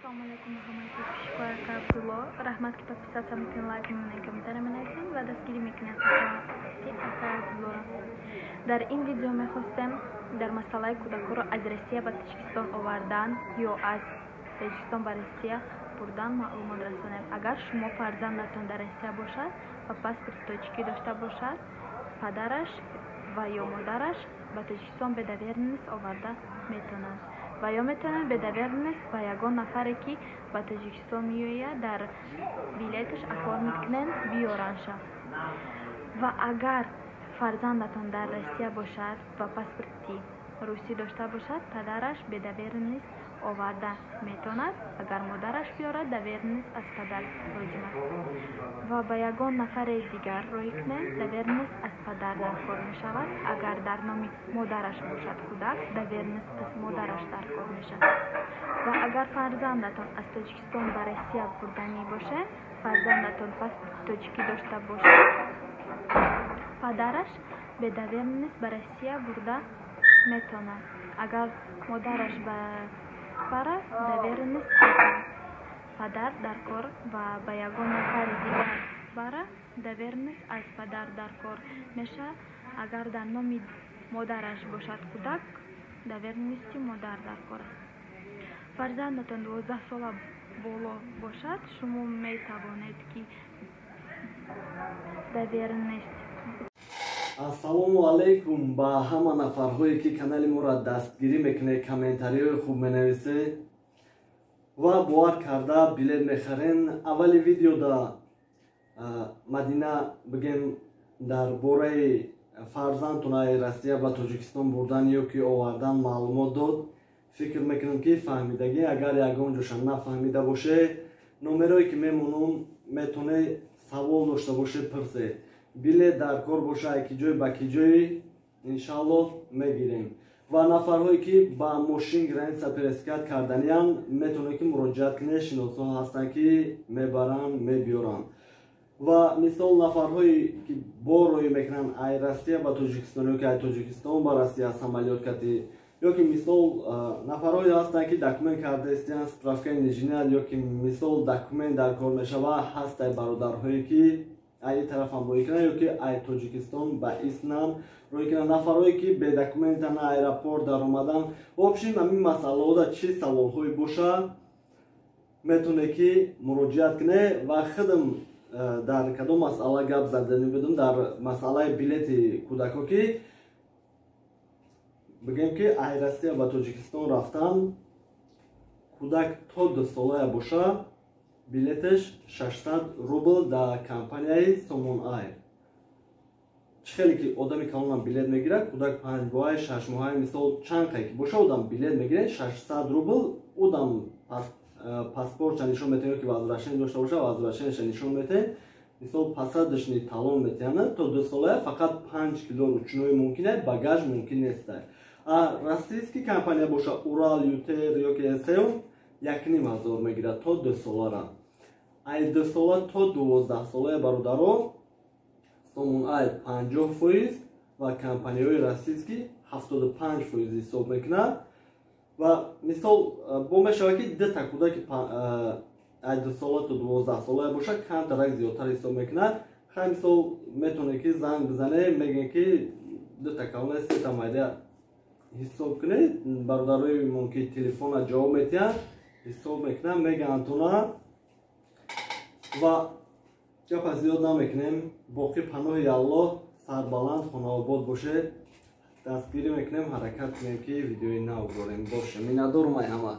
Ассалому алайкум, ҳамаи подписчикои ака Абдулло. Раҳмат, ки подписаться мекунед, лайк мемонед, комментария менависед ва дастгирӣ мекунед ака Абдуллоро. Дар ин видео мехостем дар масъалаи кӯдакҳоро аз Россия ба Тоҷикистон овардан ё аз Тоҷикистон ба Россия бурдан маълумот расонем. Агар шумо фарзандатон дар Россия бошад ва паспорти тоҷикӣ дошта бошад, падараш ва ё модараш ба Тоҷикистон бе доверенность оварда метавонанд ва ё метавонанд бе доверенность ба ягон нафаре, ки ба Тоҷикистон меояд, дар билеташ оформить кунанд, биёрандша. Ва агар фарзандатон дар Россия бошад ва паспорти русӣ дошта бошад, падараш бе доверенность оварда метавонад. Агар модараш биёрад, доверенность аз падар лозим аст. Ва ба ягон нафаре дигар роҳӣ кунем, доверенность аз падар даркор мешавад. Агар дар номи модараш бошад кӯдак, доверенность аз модараш даркор мешавад. Ва агар фарзандатон аз Тоҷикистон ба Россия бурданӣ бошад, фарзандатон паспорти тоҷикӣ дошта бошад, падараш бе доверенность ба Россия бурда метавонад. Агар модараш бара, доверенность аз падар даркор ва ба ягон нафари дигар бара, доверенность аз падар даркор мешавад. Агар дар номи модараш бошад кӯдак, доверенности модар даркор аст. Фарзандатон 12 сола боло бошад, шумо метавонед, ки доверенность. Ассалому алайкум ба ҳама нафарҳое, ки канали моро дастгирӣ мекунед, комментариҳои хуб менависед ва бовар карда билет мехарен. Аввали видеода Мадина бигем, дар бораи фарзандтонаи Россия ба Тоҷикистон бурдан ё ки овардан маълумот дод. Фикр мекунам, ки фаҳмидагӣ. Агар ягон ҷоша нафаҳмида боше, номерое ки мемонам, метавонед савол дошта боше, пурсед. Билет дар кор боша, ки ҷой ба ки ҷои, иншааллоҳ, мегирем. Ва нафарҳое, ки ба мошин граница пересекать карданиян, метавонед, ки муроҷиат кунед. Шиносҳо ҳастанд, ки мебаранд, мебиёранд. Ва мисол, нафарҳое, ки бор роҳӣ мекунанд ай Россия ба Тоҷикистон ё ки ай Тоҷикистон ба Россия самолёт кати, ё ки мисол, нафарҳое ҳастанд, ки документ кардаистиянд, справкаи инженер ё ки мисол документ дар кор мешава, ҳастай бародарҳое, ки ай тарафам роҳӣ кунанд ё ки ай Тоҷикистон ба иснам роҳӣ кунанд. Нафарҳое, ки бе документан аэропорт даромадан, в общем, ҳамин масъалаҳода чӣ саволҳое боша, метавонед, ки муроҷиат кунед. Ва худам дар кадом масъала гап задани будам? Дар масъалаи билети кӯдако, ки бигем, ки ай Россия ба Тоҷикистон рафтан, кӯдак то 2 солая боша, билеташ 600 рубл дар компанияи Сомон Айр. Чӣ хеле ки одами калонам билет мегирад, кӯдак 5 моҳай, 6 моҳай, мисол, чанд қай ки боша, одам билет мегирад 600 рубл. Одам паспортша нишон метаҳед, ки возвращение дошта боша, возвращениеша нишон метаҳед. Мисол, посадочный талон метиҳанд. То 2 солая фақат 5 кило ручной мумкин аст, багаж мумкин нест. А российский компания боша, Урал, ЮТэйр ё ки СМ, 1500 мегирад то 2 солара. Ай 2 сола то 12 солая, бародаро, Сомон Айр 50% ва компанияҳои российский 75% ҳисоб мекунад. Ва мисол, бо мешавад, ки дута кӯдаки ай 2 сола то 12 солая боша, камтарак зиёдтар ҳисоб мекунад. Хай, мисол, метавонед, ки занг бизанед, мегӯем, ки дута калона, сета майда ҳисоб кунед. Бародарои мо, ки телефона ҷавоб метиҳанд, ҳисоб мекунанд, мегӯянд тона. Ва гапа зиёд намекунем. Боқӣ паноҳи Аллоҳ, сарбаланд, хонаобод бошед. Дастгирӣ мекунем, ҳаракат кунем, ки видеои нав дорем. Боше, миннатдорум ай ҳама.